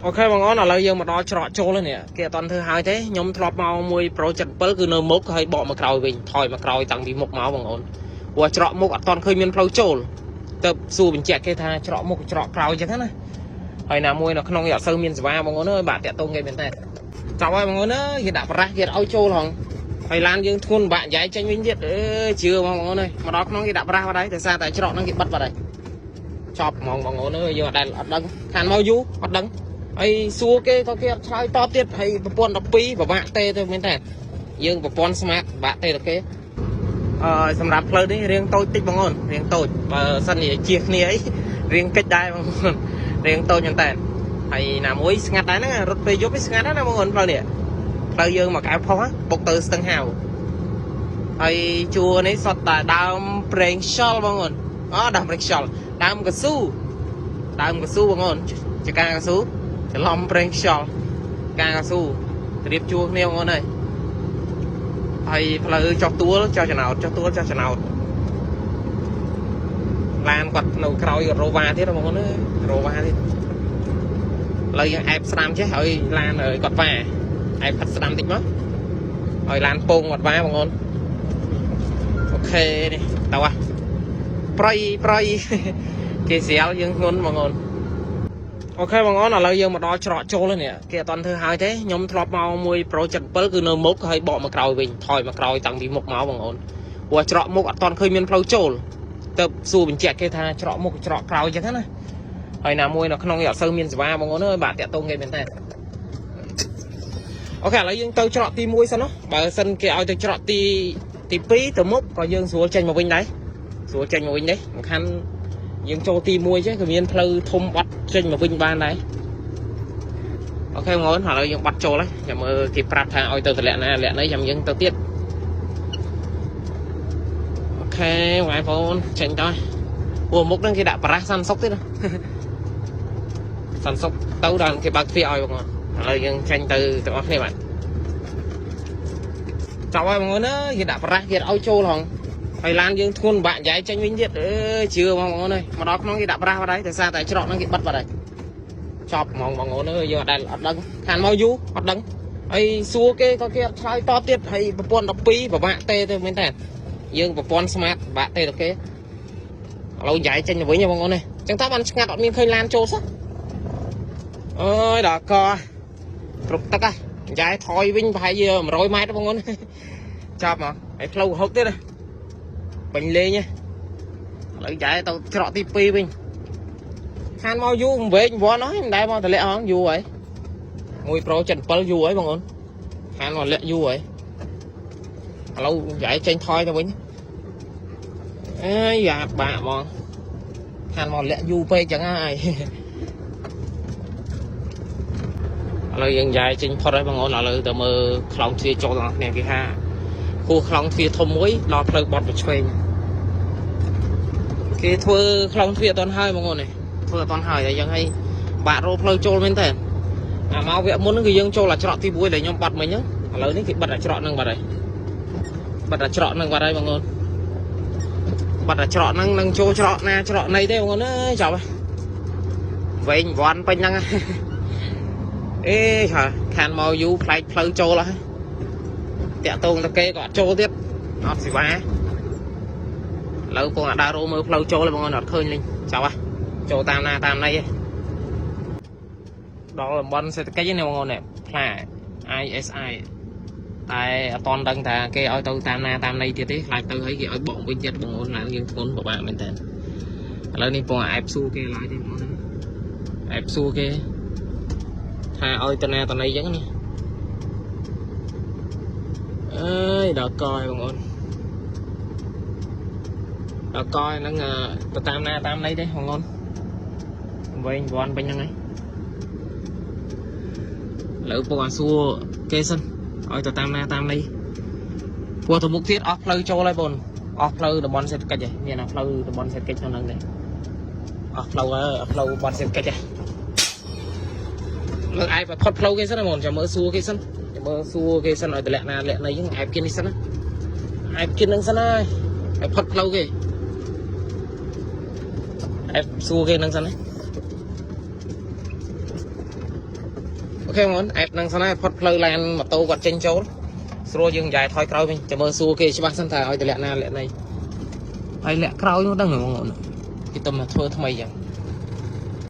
OK បងអូនឥឡូវយើងមកដល់ច្រកចូលហើយនេះគេអត់ទាន់ធ្វើហើយទេខ្ញុំធ្លាប់មកមួយ Pro 77គឺនៅមុខហើយបកមកក្រោយវិញថយមកក្រោយតាំងពីមុខមកបងអូនព្រោះច្រកមុខអត់ទាន់ឃើញមានផ្លូវចូលទៅសួរបញ្ជាក់គេថាច្រកមុខច្រកក្រោយអញ្ចឹងណាហើយណាមួយនៅក្នុងគេអត់សូវមានសេវាបងអូនអើយបាក់តាក់ទងគេមែនតើចប់ហើយបងអូនអើយគេដាក់ប្រាស់គេឲ្យចូលហងហើយឡានយើងធ្ងន់បាក់យាយចេញវិញទៀតអើយជឿបងអូនអើយមកដល់ក្នុងគេដាក់ប្រាស់បាត់ហើយដោយសារតែច្រកហ្នឹងគេបិទបាត់ហើយចប់ហ្មងបងអូនអើយយើងអត់ដែលអត់ដឹងខានមកយូរអត់ដឹង ហើយសួរគេក៏គេអត់ឆ្លើយតបទៀតហើយប្រព័ន្ធ12ពិបាកទេទៅមែនតើយើងប្រព័ន្ធ smart ពិបាកទេទៅគេអឺសម្រាប់ផ្លូវនេះរៀងតូចតិចបងអូនរៀងតូចបើសិនជាជៀសគ្នាអីរៀងកិច្ចដែរបងអូនរៀងតូចមែនតើហើយណាមួយស្ងាត់ដែរហ្នឹងរត់ពេលយប់ឯងស្ងាត់ណាស់ណាបងអូនផ្លូវនេះផ្លូវយើងមកកែវផុសបុកទៅស្ទឹងហាវហើយជួរនេះសុទ្ធតែដើមប្រេងខ្យល់បងអូនអូដើមប្រេងខ្យល់ដើមកស៊ូដើមកស៊ូបងអូនចការកស៊ូ ច្រឡំប្រេងខ្យល់ការកស៊ូរៀបជួរគ្នាបងអូនអើយហើយផ្លូវចុះទួលចុះចំណោតចុះទួលចុះចំណោតឡានគាត់នៅក្រោយគាត់រ៉ូវ៉ាទៀតបងអូនអើយរ៉ូវ៉ាទៀតឥឡូវយើងអែបស្ដាំចេះឲ្យឡានគាត់វ៉ាអែបផិតស្ដាំតិចមកឲ្យឡានពងគាត់វ៉ាបងអូន OK នេះទៅហ่ะប្រៃប្រៃគេស្រាលយើងធ្ងន់បងអូន OK បងអូនឥឡូវយើងមកដល់ច្រកចូលហើយនេះគេអត់ទាន់ធ្វើហើយទេខ្ញុំធ្លាប់មកមួយ Pro 77គឺនៅមុខហើយបកមកក្រោយវិញថយមកក្រោយតាំងពីមុខមកបងអូនព្រោះច្រកមុខអត់ទាន់ឃើញមានផ្លូវចូលទៅសួរបញ្ជាក់គេថាច្រកមុខច្រកក្រោយអញ្ចឹងណាហើយណាមួយនៅក្នុងគេអត់សូវមានសេវាបងអូនអើយបាទតាក់ទងគេមែនតើOK ឥឡូវយើងទៅច្រកទី1សិនណាបើសិនគេឲ្យទៅច្រកទី2ទៅមុខក៏យើងស្រួលចេញមកវិញដែរស្រួលចេញមកវិញដែរសំខាន់យើងចូលទី1ចេះក៏មានផ្លូវធំបត់ចេញមកវិញបានដែរ OK បងអូនឥឡូវយើងបាត់ចូលហើយចាំមើលគេប្រាប់ថាឲ្យទៅតម្លាក់ណាតម្លាក់ណីចាំយើងទៅទៀត OK បងប្អូនចេញទៅព្រោះមុខហ្នឹងគេដាក់បារ៉ាស់សាន់សុកទៀតណា សាន់សុកទៅដល់គេបើកទ្វារឲ្យបងប្អូនឥឡូវយើងចេញទៅទាំងអស់គ្នាបាទចប់ហើយបងប្អូនអើយគេដាក់បារ៉ាស់គេឲ្យចូលហងហើយឡានយើងធ្ងន់បាក់យាយចេញវិញទៀតអើយជឿបងប្អូនអើយមកដល់ក្នុងគេដាក់បារ៉ាស់បាត់ហើយដោយសារតែច្រកហ្នឹងគេបិទបាត់ហើយចប់ហ្មងបងប្អូនអើយយើងអត់ដែលអត់ដឹងខានមកយូរអត់ដឹងហើយសួរគេក៏គេអត់ឆ្លើយតបទៀតហើយប្រព័ន្ធ12ពិបាកទេទៅមែនតើយើងប្រព័ន្ធ smart ពិបាកទេទៅគេឥឡូវយាយចេញទៅវិញបងប្អូននេះអញ្ចឹងតើបានឆ្ងាត់អត់មានឃើញឡានចូលសោះអើយដល់កគ្រប់ទឹកហ៎យាយថយវិញប្រហែលជា100ម៉ែត្របងប្អូនចប់មកហើយផ្លូវហុកទៀតណាពេញលេងហ៎ឥឡូវយាយទៅច្រកទី2វិញខានមកយូរវែងវ័នហើយមិនដែលមកតម្លាក់ហងយូរហើយមួយ Pro 77យូរហើយបងប្អូនខានមកលាក់យូរហើយឥឡូវយាយចេញថយទៅវិញអើយយ៉ាបាក់ហ្មងខានមកលាក់យូរពេកចឹងហើយ ឥឡូវយើងយាយចេញផុតហើយបងប្អូនឥឡូវទៅមើលខ្លោងទ្វារចូលទាំងអស់គ្នាគេថាគោះខ្លោងទ្វារធំមួយដល់ផ្លូវបត់ទៅឆ្វេងគេធ្វើខ្លោងទ្វារអត់ទាន់ហើយបងប្អូននេះធ្វើអត់ទាន់ហើយតែយ៉ាងហើយបាក់រោផ្លូវចូលមែនតើអាមកវគ្គមុនហ្នឹងគឺយើងចូលអាច្រកទី1ដែលខ្ញុំបាត់មិញហ្នឹងឥឡូវនេះគេបិទអាច្រកហ្នឹងបាត់ហើយបិទអាច្រកហ្នឹងបាត់ហើយបងប្អូនបិទអាច្រកហ្នឹងនឹងចូលច្រកណាច្រកណីទេបងប្អូនអើយចប់ហើយវែងវាន់ពេញហ្នឹង អេឆើខានមកយូរផ្លែកផ្លូវចូលហើយតាក់តងតគេក៏អត់ចូលទៀតអត់សេវាឥឡូវពងអាដើររោមើលផ្លូវចូលហើយបងប្អូនអត់ឃើញលេងចប់ហើយចូលតាមណាតាមណីឯងដល់តំបន់សេដ្ឋកិច្ចនេះបងប្អូននេះផ្លា ISI តែអត់តន់ដឹងថាគេឲ្យទៅតាមណាតាមណីទៀតទេខ្លាចទៅហើយគេឲ្យបកវិញទៀតបងប្អូនឡើងយើងធ្ងន់ពិបាកមែនតើឥឡូវនេះពងអែបសួរគេឡើយទេបងប្អូនអែបសួរគេថាឲ្យតណាតណីអញ្ចឹងណាអើយដល់កហើយបងប្អូនដល់កហ្នឹងទៅតាមណាតាមណីទេបងប្អូនវែងវាន់ពេញហ្នឹងហើយឥឡូវពងអាសួរគេសិនឲ្យទៅតាមណាតាមណីព្រោះទៅមុខទៀតអស់ផ្លូវចូលហើយបងអស់ផ្លូវតំបន់សេដ្ឋកិច្ចហើយមានអាផ្លូវតំបន់សេដ្ឋកិច្ចក្នុងហ្នឹងទេអស់ផ្លូវហើយអស់ផ្លូវតំបន់សេដ្ឋកិច្ចហើយលើឯងផុតផ្លូវគេសិនហ្មងចាំមើលសួរគេសិនចាំមើលសួរគេសិនឲ្យតម្លាក់ណាលាក់ណីហ្នឹងអែបគេនេះសិនណាអែបគេហ្នឹងសិនហើយឲ្យផុតផ្លូវគេអែបសួរគេហ្នឹងសិនណា OK បងប្អូនអែបហ្នឹងសិនណាផុតផ្លូវឡានម៉ូតូគាត់ចេញចូលស្រួលយើងយ៉ាយថយក្រោយវិញចាំមើលសួរគេច្បាស់សិនថាឲ្យតម្លាក់ណាលាក់ណីហើយលាក់ក្រោយនោះដឹងហ្មងបងប្អូនគេទៅមកធ្វើថ្មីចឹង។